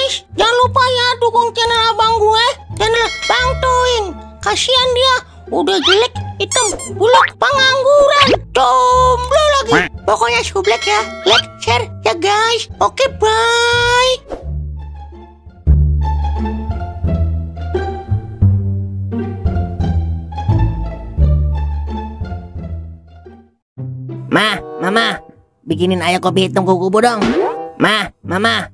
guys, jangan lupa ya dukung channel abang gue, channel Bang Toing. Kasihan dia, udah jelek, hitam, buluk, pengangguran, jomblo lagi. Pokoknya sublek ya, like, share ya guys. Oke, bye. Mama, bikinin ayah kopi hitam kuku dong. Mama.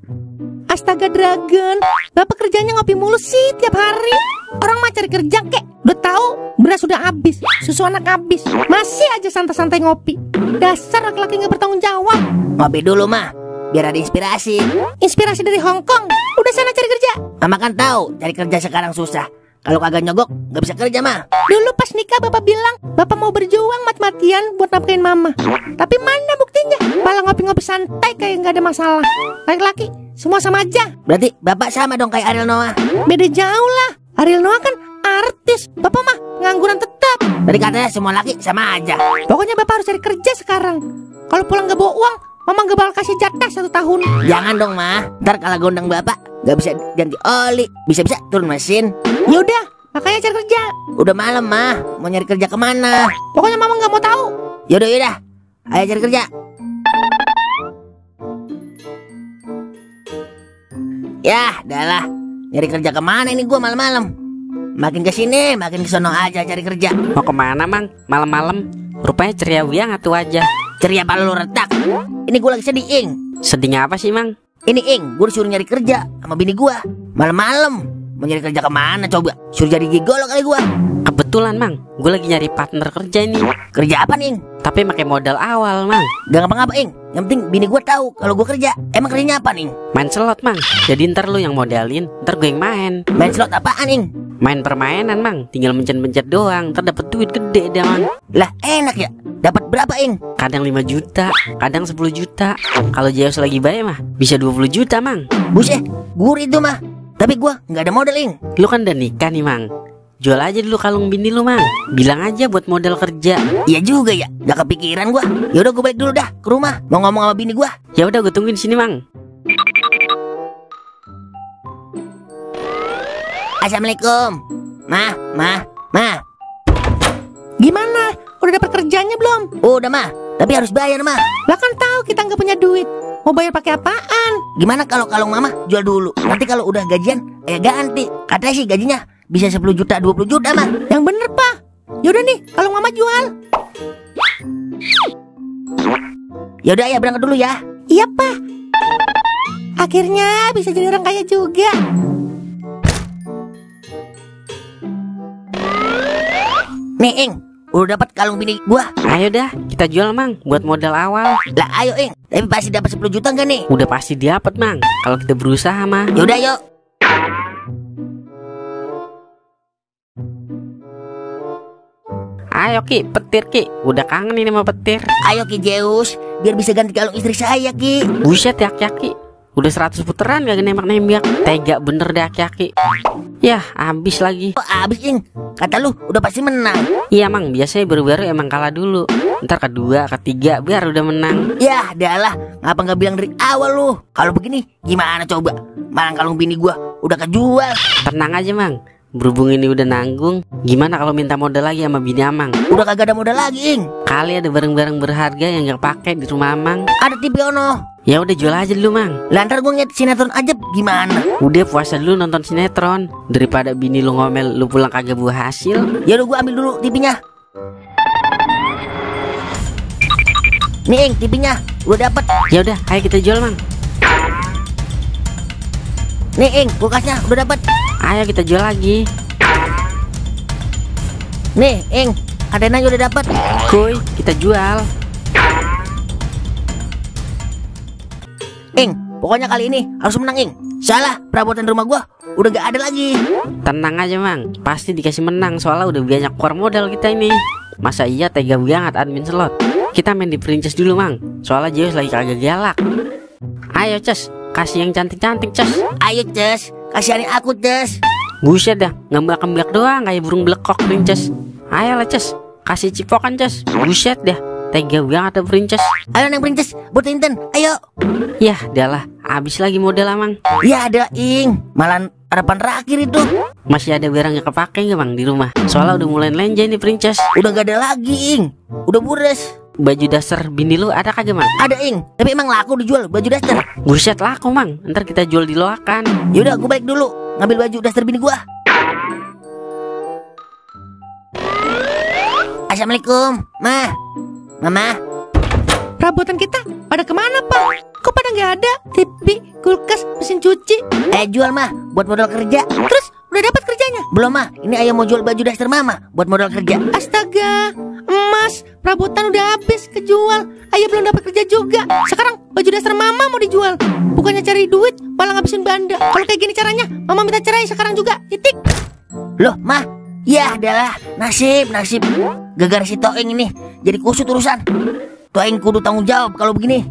Astaga Dragon, bapak kerjanya ngopi mulu sih tiap hari. Orang mah cari kerja kek. Udah tahu beras sudah habis, susu anak habis, masih aja santai-santai ngopi. Dasar laki-laki nggak bertanggung jawab. Ngopi dulu mah, biar ada inspirasi. Inspirasi dari Hong Kong. Udah sana cari kerja. Mama kan tahu cari kerja sekarang susah. Kalau kagak nyogok nggak bisa kerja mah. Dulu pas nikah bapak bilang bapak mau berjuang mati-matian buat nafkahin mama. Tapi mana buktinya? Malah ngopi-ngopi santai kayak nggak ada masalah. Laki-laki semua sama aja. Berarti bapak sama dong kayak Ariel Noah. Beda jauh lah. Ariel Noah kan artis, bapak mah ngangguran tetap. Tadi katanya semua laki sama aja. Pokoknya bapak harus cari kerja sekarang. Kalau pulang nggak bawa uang, mama nggak bakal kasih jatah 1 tahun. Jangan dong mah, ntar kalau gondang bapak nggak bisa ganti oli, bisa-bisa turun mesin. Yaudah, makanya cari kerja. Udah malam mah, mau nyari kerja kemana? Pokoknya mama nggak mau tahu. Yaudah, ayo cari kerja. Yah, dah nyari kerja kemana ini gua malam-malam? Makin kesini, makin kesono aja cari kerja. Mau kemana mang? Malam-malam? Rupanya ceria wiang atau aja. Ceria pala lu retak. Ini gua lagi sedih, Ing. Sedihnya apa sih mang? Ini Ing, gua disuruh nyari kerja sama bini gua malam-malam. Mau nyari kerja kemana coba? Suruh jadi gigolo kali gua. Kebetulan mang, gue lagi nyari partner kerja ini. Kerja apa nih, Ing? Tapi pakai modal awal mang. Gak ngapa-ngapa, Ing. Yang penting bini gua tahu kalau gua kerja. Emang kerjanya apa, nih? Main slot mang. Jadi ntar lu yang modalin, ntar gue yang main. Main slot apaan, Ing? Main permainan mang. Tinggal mencet-mencet doang, ntar dapet duit gede deh mang. Lah enak ya. Dapat berapa, Ing? Kadang 5 juta, kadang 10 juta. Kalau Zeus lagi baik mah bisa 20 juta mang. Buset, gurih itu mah. Tapi gua nggak ada modal, Ing. Lu kan udah nikah nih mang. Jual aja dulu kalung bini lu mang. Bilang aja buat modal kerja. Iya juga ya, gak kepikiran gua. Yaudah gua balik dulu dah ke rumah, mau ngomong sama bini gua. Ya udah gue tungguin sini mang. Assalamualaikum. Ma. Gimana? Udah dapat kerjanya belum? Udah mah, tapi harus bayar mah. Lah kan tahu kita nggak punya duit. Mau bayar pakai apaan? Gimana kalau kalung mama jual dulu? Nanti kalau udah gajian, ganti. Katanya sih gajinya bisa 10 juta, 20 juta mah. Yang bener pak. Yaudah nih, kalung mama jual. Yaudah ya, berangkat dulu ya. Iya pak. Akhirnya bisa jadi orang kaya juga. Nih Ing, udah dapat kalung bini gua. Ayo dah, kita jual mang buat modal awal. Lah ayo Ing, tapi pasti dapat 10 juta enggak nih? Udah pasti dapat mang, kalau kita berusaha mah. Yaudah yuk. Ayo Ki, petir Ki. Udah kangen ini sama petir. Ayo Ki Zeus, biar bisa ganti kalung istri saya Ki. Buset ya Ki. Udah 100 puteran gak nembak-nembak. Tega bener deh Ki. Yah, habis lagi. Oh habis Ing, kata lu udah pasti menang. Iya mang, biasanya baru-baru emang kalah dulu. Ntar kedua, ketiga, biar udah menang. Yah, dah lah, ngapa nggak bilang dari awal lu? Kalau begini, gimana coba? Malang kalung bini gua udah kejual. Tenang aja mang, berhubung ini udah nanggung. Gimana kalau minta modal lagi sama bini amang? Udah kagak ada modal lagi Ing. Kali ada barang-barang berharga yang gak pakai di rumah amang. Ada TV ono. Ya udah jual aja dulu mang. Lantar gua ngeliat sinetron aja gimana? Udah puasa dulu nonton sinetron. Daripada bini lu ngomel lu pulang kagak buah hasil. Ya udah gua ambil dulu TV-nya. Nih Ing, TV-nya udah dapet. Ya udah, ayo kita jual mang. Nih Ing, kulkasnya udah dapet. Ayo kita jual lagi. Nih Ing, kadenanya udah dapet. Kuy, kita jual. Ing, pokoknya kali ini harus menang Ing. Salah, perabotan rumah gua udah gak ada lagi. Tenang aja mang, pasti dikasih menang. Soalnya udah banyak keluar modal kita ini. Masa iya tega banget admin slot. Kita main di Princess dulu mang. Soalnya Zeus lagi kagak galak. Ayo Ces, kasih yang cantik-cantik Ces. Ayo Ces, kasihanin aku Ces. Buset dah, ngembak-ngembak doang kayak burung blekok Princess. Ayolah Ces, kasih cipokan Ces. Buset dah, tega banget ada Princess. Ayo neng Princess, buat Inten, ayo. Yah, dah lah, habis lagi modal Mang. Ya ada ing, malah harapan terakhir itu. Masih ada barang yang kepake nggak Mang di rumah? Soalnya udah mulai lenje nih Princess. Udah gak ada lagi ing, udah bures. Baju dasar bini lu ada kagak Mang? Ada ing, tapi emang laku dijual baju daster. Buset laku Mang, ntar kita jual di loakan. Yaudah gue balik dulu, ngambil baju daster bini gua. Assalamualaikum, Mama. Perabotan kita pada kemana, Pak? Kok pada nggak ada? TV, kulkas, mesin cuci. Jual mah, buat modal kerja. Terus udah dapat kerjanya? Belum mah, ini ayah mau jual baju daster mama buat modal kerja. Astaga, emas, perabotan udah habis kejual. Ayah belum dapat kerja juga. Sekarang baju dasar mama mau dijual. Bukannya cari duit, malah ngabisin banda. Kalau kayak gini caranya, mama minta cerai sekarang juga. Titik. Loh, mah, ya adalah nasib. Gara-gara si Toeng ini jadi kusut urusan. Toeng kudu tanggung jawab kalau begini.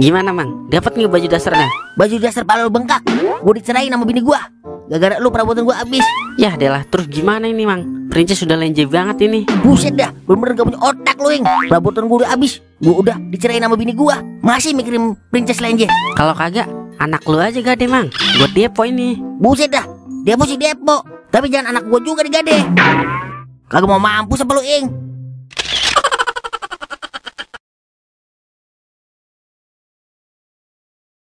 Gimana Mang? Dapat nggak baju dasarnya? Baju dasar pala lu bengkak. Gue dicerain sama bini gua. Gara-gara lu perabotan gua habis. Ya adalah, terus gimana ini Mang? Princess sudah lenje banget ini. Buset dah, bener-bener gak punya otak lu, Ing. Perabotan gua udah habis. Gua udah dicerain sama bini gua. Masih mikirin Princess lenje. Kalau kagak, anak lu aja gade Mang. Buat depo ini. Buset dah, depo sih depo. Tapi jangan anak gua juga digade. Kagak mau mampus apa lu, Ing?